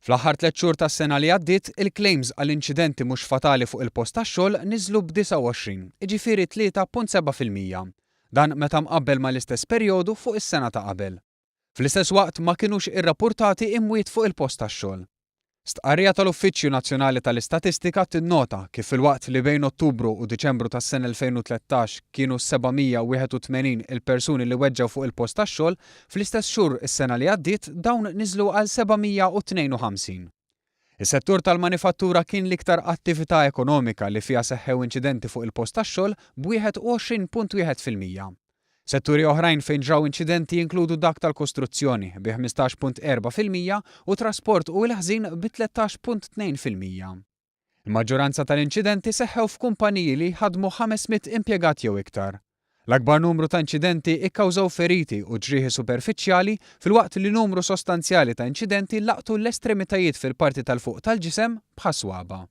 Fl-aħħar tlett xhur tas-sena li għaddiet, il-claims għal inċidenti mhux fatali fuq il-post tax-xogħol niżlu b'29, jiġifieri 3.7%. Dan meta mqabbel mal-istess perjodu fuq is-sena ta' qabel. Fl-istess waqt ma kinux irrappurtati imwiet fuq il-post tax-xogħol. Stqarrija tal-Uffiċċju Nazzjonali tal-Istatistika tinnota kif filwaqt li bejn Ottubru u Diċembru tas-sena 2013 kienu 781 il-persuni li weġġgħu fuq il-post tax-xogħol, fl-istess xhur is-sena li għaddiet dawn niżlu għal 752. Is-settur tal-manifattura kien l-iktar attività ekonomika li fiha seħħew inċidenti fuq il-post tax-xogħol b'21.1%. Setturi oħrajn fejn ġraw inċidenti jinkludu dak tal-kostruzzjoni bi 15.4% u trasport u l-ħżin bi 13.2%. Il-maġġoranza tal-inċidenti seħħew f'kumpaniji li jħaddmu 500 impjegat jew iktar. L-akbar numru ta' inċidenti ikkawżaw feriti u ġrieħi superfiċjali filwaqt li numru sostanzjali ta' inċidenti laqtu l-estremitajiet fil-parti tal-fuq tal-ġisem bħas-swaba'.